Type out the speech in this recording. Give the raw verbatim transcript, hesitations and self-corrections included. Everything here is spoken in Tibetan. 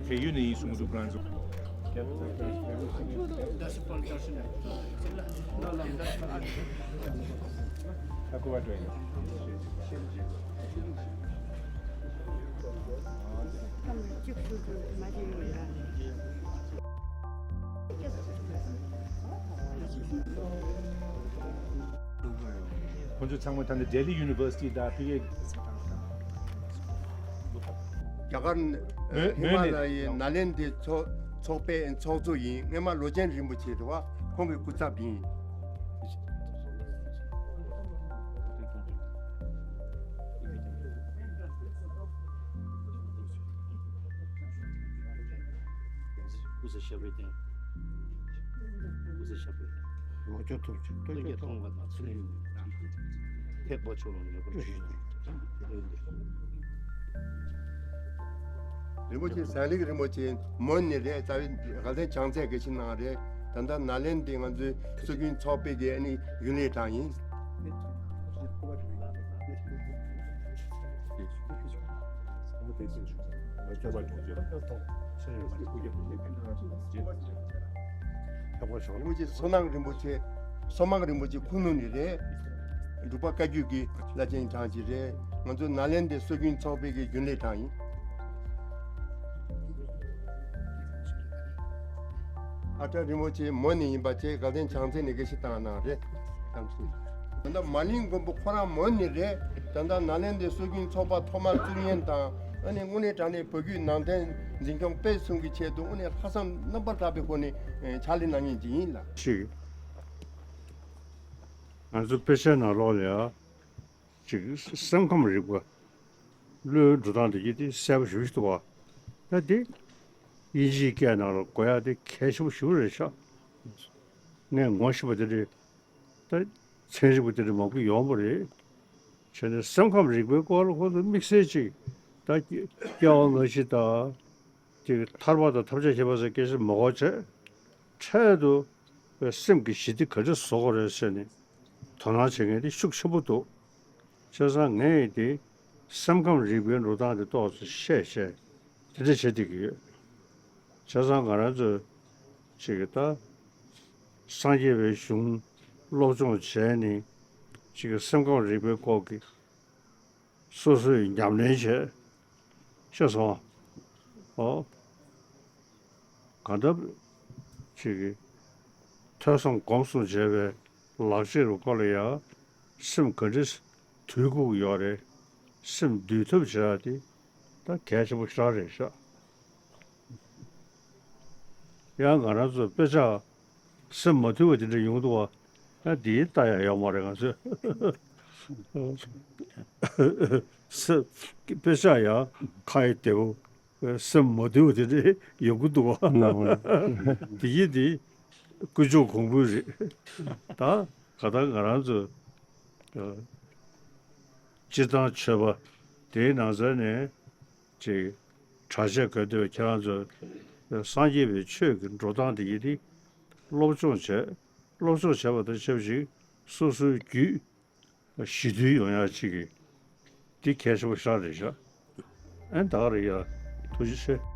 བལ་ཡུལ་ནས་ཡིན་གསུང་གི་འདུག་ཁོ་རང་ཚོ། ཁོང་ཚོ་ཚང་མ་ད་ནི་ལྡི་ལི་ཡུ་ནི་ཝར་སི་ཊི་དང་ཕ་གི། རྒྱ་གར་མོན་ཧི་མ་ལ་ཡའི་ནཱ་ལེནྡྲའི་ཚོགས་ཚོགས་པའི་ཚོགས་གཙོ་ཡིན། སྔོན་མ་ལོ་ཆེན་རིན་པོ་ཆེ་རེད་བ། ཁོང་གི་སྐུ་ཚབ་ཡིན། སྐུ་ཚེ་ཞབས་པད་བརྟན། སྐུ་ཚེ་ཞབས་པད་བརྟན། ལོ་ཆེན་ཐུབ་ཆེ། ལོ་ཆེན་ཐུབ་ཆེ། ཐེག་པ་ཆོས་ལ་ངེས་པར་ཞུ། རིན་པོ་ཆེ་ཟན་ལིག་རིན་པོ་ཆེ་མོན་ནས་རེད། རྩ་བའི་དགའ་ལྡན་བྱང་རྩེ་དགེ་བཤེས་ནང་རེད། ད་ལྟ་ནཱ་ལེནྡྲའི་ང་ཚོའི་སྲོལ་རྒྱུན་ཚོགས་པའི་གི་ཨ་ནི་རྒྱུན་ལས་གྲངས་ཡིན། རིན་པོ་ཆེ་བསོད་ནམས་རིན་པོ་ཆེ། བསོད་མང་རིན་པོ་ཆེ་ཁུ་ནུ་ནས་རེད། འབྲུག་པ་བཀའ་བརྒྱུད་ཀྱི་བླ་ཆེན་གྲངས་ཅིག་རེད། ང་ཚོ་ནཱ་ལེནྡྲའི་སྲོལ་རྒྱུན་ཚོགས་པའི་གི་རྒྱུན་ལས་གྲངས་ཡིན། ཨ་ཏྲ་རིན་པོ་ཆེ་མོན་ནས་ཡིན་པ་བཅས་དགའ་ལྡན་བྱང་རྩེ་ནས་དགེ་བཤེས་བཏང་གནང་རེད། ད་ལྟ་མ་གླིང་མགོན་པོ་ཁོ་རང་མོན་ནས་རེད། ད་ལྟ་ནཱ་ལེནྡྲའི་སྲོལ་རྒྱུན་ཚོགས་པ་ཐོག་མར་བཙུགས་མཁན་དང་ཨ་ནི་དངོས་གནས་དྲང་གནས་བོད་བརྒྱུད་ནང་བསྟན་འཛིན་སྐྱོང་སྤེལ་གསུམ་གྱི་ཆེད་དུ་དངོས་གནས་ལྷག་བསམ་རྣམ་པར་དག་པའི་སྒོ་ནས་ཕྱག་ལས་གནང་མཁན་ཅིག་ཡིན་ལ། ཅིག་ང་ཚོ་དཔེ་ཆའི་ནང་ལོགས་ལ་ཡ། ཅིག་སེམས་ཁམས་རིག་པ། བློའི་འགྲོ་སྟངས་དེ་གྱིས་དེ་གསལ་པོ་ཞེ་པོ་ཞིག་འདུག་བ། ད་དེ་དབྱིན་ཇིའི་སྐད་ནང་ལ་གོ་ཡག་དེ་གལ་ཆེན་པོ་ཞེ་པོ་རེད་ཤག་ངས་ངོ་ཤེས་པ་དེ་འདྲས། ད་ཚན་རིག་པ་དེ་འདྲས་མང་པོ་ཡོང་བ་རེད། བྱས་ནས་སེམས་ཁམས་རིག་པའི་སྐོར་ལ་ཁོ་ཚོ་དམིགས་བསལ་ཅིག་ད་སྐྱེ་བ་སྔ་ཕྱི་དང་། དེ་ཐར་པ་དང་ཐབས་ཆག་ཤེས་པ་སོགས་སྐད་ཆ་མ་གོ་བྱས། འཕྲལ་དུ་སེམས་ཀྱི་ཞི་བདེ་ག་འདྲ་བཟོ་དགོས་རེད་ཟེར་ནས་དོ་སྣང་བྱེད་མཁན་དེ་ཤུགས་ཆེན་པོ་འདུག་བྱས་ཙང་ངས་དེ་སེམས་ཁམས་རིག་པའི་འགྲོ་སྟངས་དེ་ཏོག་ཙམ་བཤད་བཤད་དེ་འདྲ་བྱེད་བསྡད་ཀྱི་ཡོད། བྱས་ཙང་ང་རང་ཚོས་ཅིག་ད་སངས་རྒྱས་པའི་གཞུང་སློབ་སྦྱོང་བྱས་ནས་ཅིག་སེམས་ཁམས་རིག་པའི་སྐོར་གྱི་སོ་སོས་ཉམས་ལེན་བྱས། ཤེས་སོང་། ཨོ། གང་ལྟར་ཅིག་གིས་ཐོས་བསམ་སྒོམ་གསུམ་བྱས་པའི་ལག་ཁྱེར་རུ་སྐོར་ལ་ཡང་སེམས་ག་འདྲ་དུལ་དགོས་ཀྱི་ཡོད་རེད། སེམས་འདུལ་ཐབས་བྱེད་ཡ་དེ་ད་གལ་ཆེན་པོ་ཞེ་དྲག་རེད་ཤག་ཡང་ང་རང་ཚོ་དཔེ་ཆ་སེམས་མ་དུལ་བ་དེ་འདྲ་ཡོང་འདུག་བ། ཡང་འདི་ལྟ་ཡ་ཡོད་མ་རེད་ང་ཚོས། སེམས་དཔེ་ཆ་ཡང་ཁ་ཡི་བདེ་བོ་སེམས་མ་དུལ་བ་དེ་འདྲ་ཡོང་གི་འདུག་བ། དེ་ཡིན་དེ་ཀུན་འབྱུང་གོང་བུ་རེད། ད་ག་ད་ང་རང་ཚོ་སྤྱིར་བཏང་ཆོས་པ་དེའི་ནང་ཚན་ནས། ཅིག་གྲྭ་ཆས་གོན་སྡོད་པའི་ཁྱེད་རང་ཚོས་སངས་རྒྱས་པའི་ཆོས་ཀྱི་འགྲོ་སྟངས་དེ་ཡིན་དེ་སློབ་སྦྱོང་བྱས། སློབ་སྦྱོང་བྱས་པ་དང་ཆབས་ཅིག་སོ་སོའི་རྒྱུད་ཞི་དུལ་ཡོང་ཡག་ཅིག་གི་འདི་གལ་ཆེན་པོ་ཞེ་དྲག་རེད་ཤག་ཨེ་ད་ག་རེད་ཡ། ཐུགས་རྗེ་ཆེ།